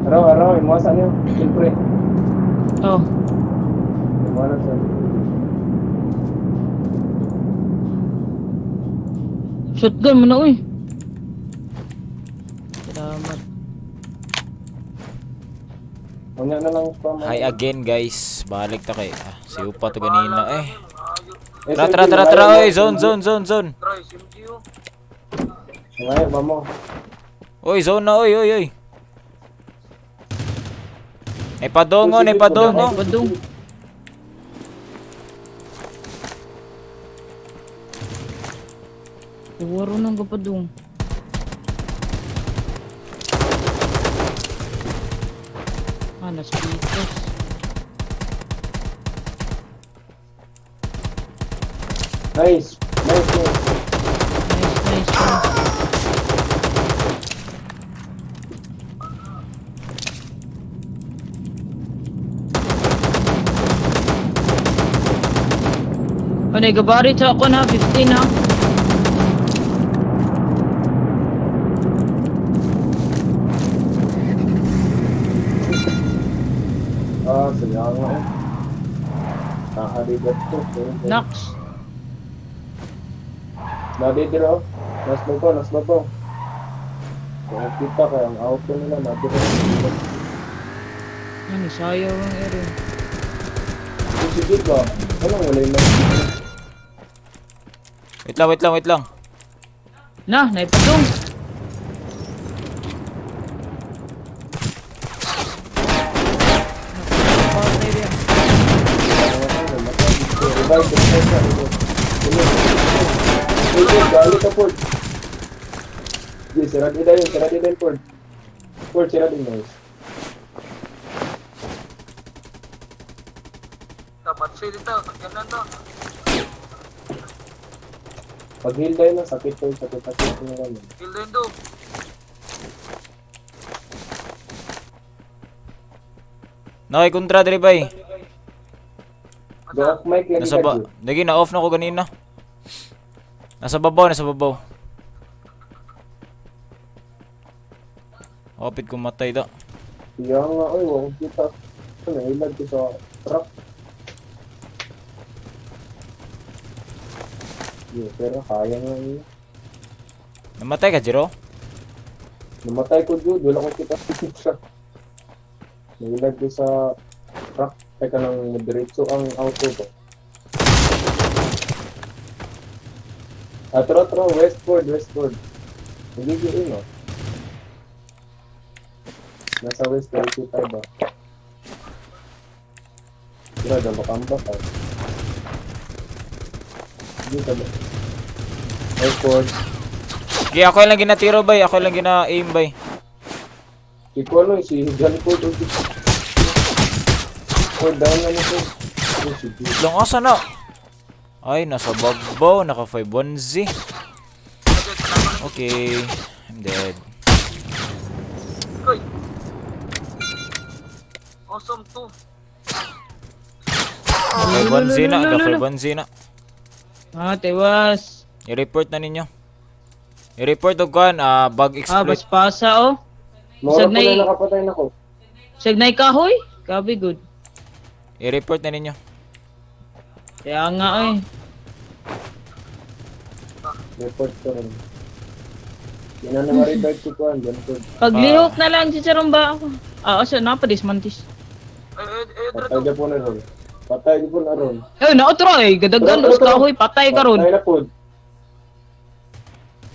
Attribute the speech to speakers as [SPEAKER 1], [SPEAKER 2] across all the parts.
[SPEAKER 1] Araw, imuasa niyo. Siyempre.
[SPEAKER 2] Oh.
[SPEAKER 1] Imuasa siya.
[SPEAKER 2] Shotgun mo na, uy. Salamat.
[SPEAKER 1] Unya na lang spam.
[SPEAKER 3] Hi again, guys. Balik ta kay. Ah, si Upa to ganina eh. Tara, tara, tara, oy. Zone, zone, zone, zone.
[SPEAKER 1] Ngayon ba mo?
[SPEAKER 3] Oy, zone na, oy, oy, oy. Ay padong, ay padong, oh.
[SPEAKER 2] Padong. Waro nang kapadong. Ah, nasa pitos.
[SPEAKER 1] Nice. Nice, nice.
[SPEAKER 2] Nice, nice. Ano, gabari sa ako na, 15 ha.
[SPEAKER 1] Ah, sayang nga eh. Nakalibat ko.
[SPEAKER 2] Nox.
[SPEAKER 1] Nadidiro. Nas babaw, nas babaw. Kung kita kaya ang auto nila, nadiro.
[SPEAKER 2] Ano, sayang ang area.
[SPEAKER 1] Sige ba? Anong wala yung mga...
[SPEAKER 3] Wait lang, wait lang, wait lang.
[SPEAKER 2] Na, naipadong.
[SPEAKER 1] Revive, revive, revive. Gali ka, Ford. Sige, sirad ida yun, Ford. Ford, sirad yun, guys.
[SPEAKER 4] Dapat siya dito, sakyanan to.
[SPEAKER 1] Pag-heal tayo na, sakit to, sakit, sakit na naman.
[SPEAKER 4] Heal din do.
[SPEAKER 3] Nakay kontra, dre, bay.
[SPEAKER 1] Go off mic lagi
[SPEAKER 3] nasa ba? Lagi na off na ko ganina. Nasa babaw, nasa babaw. Kapit kong matay da.
[SPEAKER 1] Iya nga, oy, wag kita. Nahilag ko sa truck. Yeah, pero kaya nga yun.
[SPEAKER 3] Namatay ka, Jero?
[SPEAKER 1] Namatay ko, dude. Wala kong kita sa truck. Nahilag ko sa truck. Teka lang, diretso ang auto ba? Ah, tara, tara. Westward, westward. Hindi yun, no? Nasa west, 35 ba? Tira, makamba ka. Hindi ka ba? Westward.
[SPEAKER 3] Okay, ako lang ginatiro, bay. Ako lang gina-aim, bay.
[SPEAKER 1] Si Kolo, si John Ford. Oh, down na nito.
[SPEAKER 3] Lang, asa na? Ay, nasa bagbaw. Naka 5-1Z. Okay. I'm dead.
[SPEAKER 4] Awesome 2.
[SPEAKER 3] 5-1Z na. Naka 5-1Z na.
[SPEAKER 2] Ah, tewas.
[SPEAKER 3] I-report na ninyo. I-report og kuan, bug exploit.
[SPEAKER 2] Ah, baspasa, oh.
[SPEAKER 1] Mora po na nakapatay na ko.
[SPEAKER 2] Sagnay kahoy? Gabi, good.
[SPEAKER 3] I-report na ninyo.
[SPEAKER 2] Kaya nga eh.
[SPEAKER 1] Report ko rin. Hindi na ma-revive si Kuan.
[SPEAKER 2] Paglihok na lang si Charomba ako. Ah, asa na pa dismantis.
[SPEAKER 1] Patay na po na ron. Patay na po na ron.
[SPEAKER 2] Eh, naotro eh. Gadagan, os kahoy. Patay ka ron.
[SPEAKER 1] Patay na po.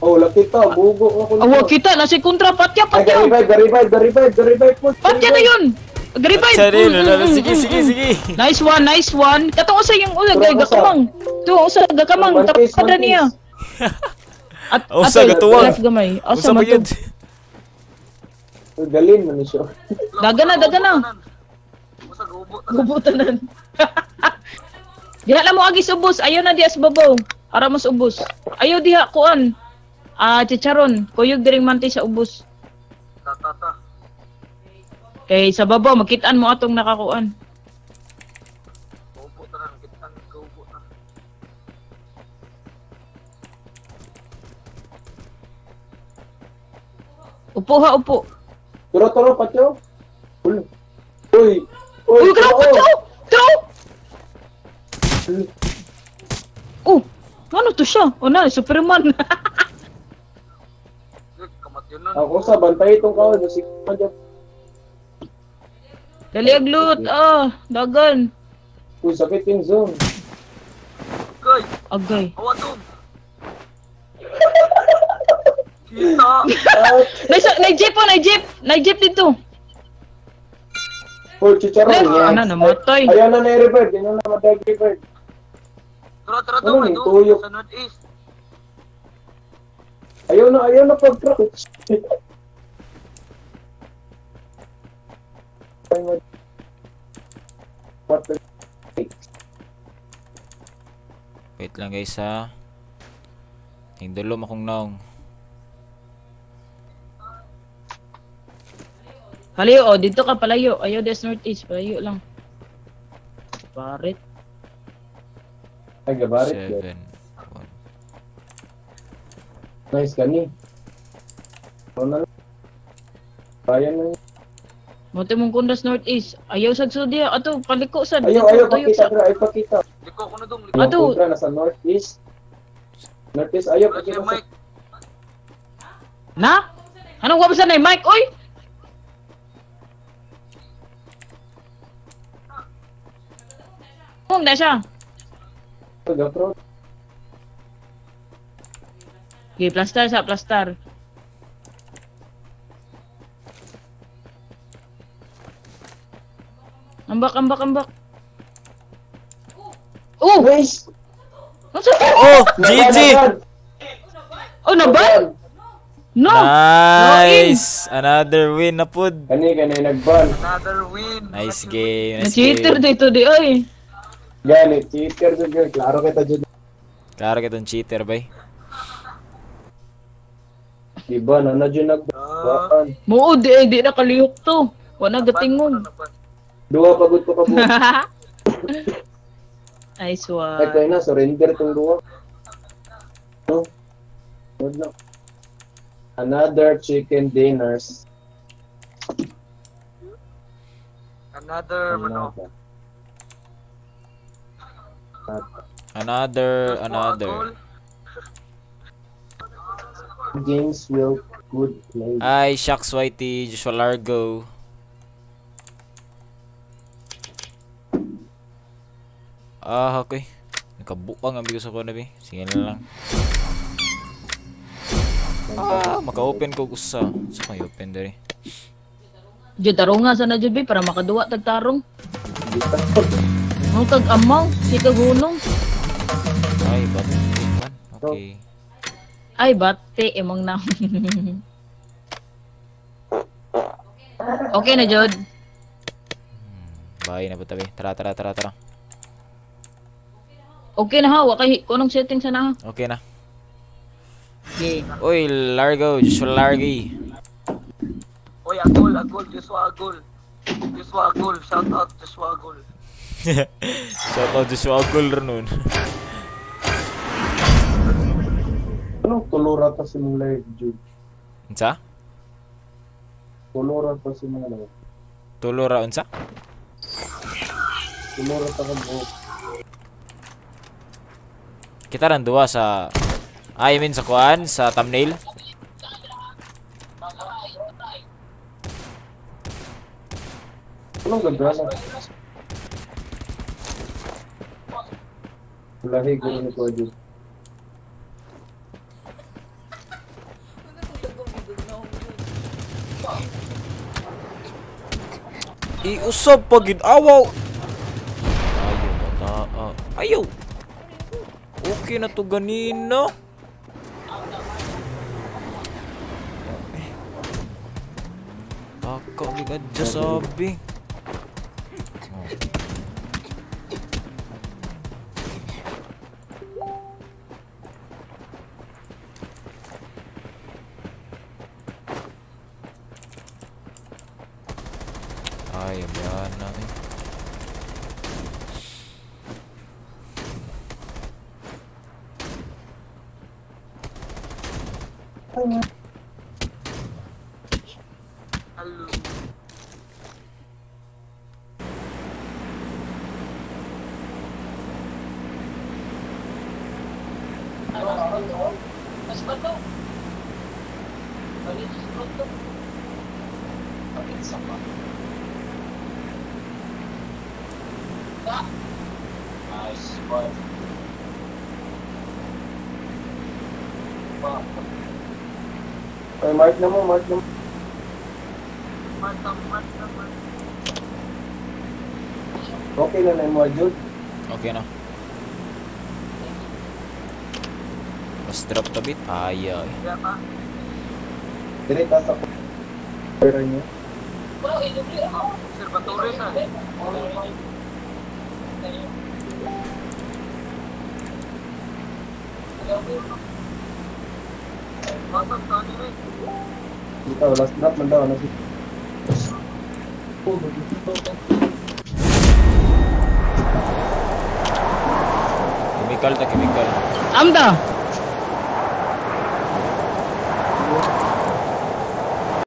[SPEAKER 1] Oh, wala kita. Bugo ako.
[SPEAKER 2] Awa kita. Nasa kontra. Patya, patya.
[SPEAKER 1] Revive, revive, revive, revive po.
[SPEAKER 2] Patya na yun. Revive!
[SPEAKER 3] Sige, sige, sige.
[SPEAKER 2] Nice one, nice one. Katong usa yung usa gakamang. Tuong usa gakamang tapada niya. At
[SPEAKER 3] usa gatuwang.
[SPEAKER 2] Gamay.
[SPEAKER 3] Usa ba yun?
[SPEAKER 1] Galin man ni siya.
[SPEAKER 2] Daga na, daga na. Gubo tanan. Diha na mo agis ubos. Ayaw na diha sa babaw. Ara mas ubos. Ayaw diha kuan. Ah, chicharon. Kuyog diring manti sa ubos.
[SPEAKER 4] Tata.
[SPEAKER 2] Kay sa babaw, makitaan mo atong nakakuan.
[SPEAKER 4] Ubo tanan, kitaan kaubo ta.
[SPEAKER 2] Upo ha, upo.
[SPEAKER 1] Turo, turo, patyo. Uy! Uy!
[SPEAKER 2] Uy, grabe to! True! Oh, ano to siya? O na, Superman.
[SPEAKER 1] Ako sa bantay itong kaon.
[SPEAKER 2] Dali ag loot. Ah, dagan.
[SPEAKER 1] Uy, sakit yung zone.
[SPEAKER 4] Agay.
[SPEAKER 2] Agay.
[SPEAKER 4] Awa dong. Kita.
[SPEAKER 2] Nay jeep po, nay jeep. Nay jeep dito.
[SPEAKER 1] Uy, chicharon.
[SPEAKER 2] Ano, namatay.
[SPEAKER 1] Ayaw na na-revive. Ayaw na matay-revive.
[SPEAKER 4] Tara, tara, dong.
[SPEAKER 1] Ano,
[SPEAKER 4] sa northeast.
[SPEAKER 1] Ayaw na pag-crouch.
[SPEAKER 3] Wait lang guys ha. Hindulom akong naong.
[SPEAKER 2] Palayo oh, dito ka palayo. Ayaw des northeast, palayo lang. Barit.
[SPEAKER 1] Ay, gabarit.
[SPEAKER 3] 7 1.
[SPEAKER 1] Nice kani. Ano na? Kaya na.
[SPEAKER 2] Mote mong kundas northeast. Ayaw sad sudia. Ato paliko sad.
[SPEAKER 1] Ayaw, ayaw pakita, bro. Ay pakita.
[SPEAKER 4] Liko ko na dong.
[SPEAKER 2] Ato.
[SPEAKER 1] Kontra nasa northeast. Northeast ayaw pakita.
[SPEAKER 2] Na? Anong wa sa nay mic oy? Kung na siya. Okay, plastar sa plastar. Ambak, ambak, ambak. Oh!
[SPEAKER 1] Nice!
[SPEAKER 3] Oh! GG!
[SPEAKER 2] Oh, naban? No!
[SPEAKER 3] Nice! Another win na pud.
[SPEAKER 1] Kani, nagban.
[SPEAKER 4] Another win.
[SPEAKER 3] Nice game. Nice game.
[SPEAKER 2] Na-cheater dito di ay.
[SPEAKER 1] Gani, cheater jud. Klaro kita jud.
[SPEAKER 3] Klaro kitang cheater, bay.
[SPEAKER 1] Diba, na jud nagban.
[SPEAKER 2] Muo di ay, di na kalihok to. Wa na gatingon.
[SPEAKER 1] Duha pagod ko ka buo.
[SPEAKER 2] Nice one.
[SPEAKER 1] Ay, kaya na, surrender tong duha. No? Good na. Another chicken dinners.
[SPEAKER 4] Another, ano?
[SPEAKER 3] Another, another.
[SPEAKER 1] Games will good play.
[SPEAKER 3] Ay, shucks, Whitey. Joshua Largo. Ah, okay. Nakabuang ang bigo sa kuno, bi. Sige na lang. Ah, maka-open ko usa. Sa kay open diri.
[SPEAKER 2] Jud tarunga sa na jud bi para makaduwa tag tarong. Mo kag amaw, si kag hunong.
[SPEAKER 3] Ay, bate. Okay.
[SPEAKER 2] Ay, bate imong na. Okay na jud.
[SPEAKER 3] Bye na ba tabi. Tara, tara, tara, tara.
[SPEAKER 2] Okay na ha, wa kay kunong setting sa na.
[SPEAKER 3] Okay na.
[SPEAKER 2] Okay.
[SPEAKER 3] Oy, Largo, Joshua Largy.
[SPEAKER 4] Oy, Agol, Agol, Joshua Agol. Joshua Agol, shout out Joshua Agol.
[SPEAKER 3] Shout out Joshua Agol nun.
[SPEAKER 1] Anong tulura ta si mong live, Jude?
[SPEAKER 3] Unsa?
[SPEAKER 1] Tulura ta si mong live.
[SPEAKER 3] Tulura unsa?
[SPEAKER 1] Tulura ta ka buhok.
[SPEAKER 3] Kita ran duha sa I mean sa kuan, sa thumbnail.
[SPEAKER 1] Anong ganda na? Lahi guro ni Kuya Jude.
[SPEAKER 3] Iusab pagid awaw. Ayo bata. Ayo. Okay na to ganina. Baka gid sabi. Oh. Ay, ayan na eh.
[SPEAKER 4] Hello.
[SPEAKER 1] Ay, mark na mo, mark na mo.
[SPEAKER 4] Mark na, mark na, mark.
[SPEAKER 1] Okay na na mo, Jude.
[SPEAKER 3] Okay na. Mas drop to bit. Ay, ay.
[SPEAKER 4] Kaya pa.
[SPEAKER 1] Dire ta sa pera niya.
[SPEAKER 4] Observatory na. Masang tani rin.
[SPEAKER 1] Dito, last drop man daw. Ano si
[SPEAKER 3] Chemical ta, chemical.
[SPEAKER 2] Amda.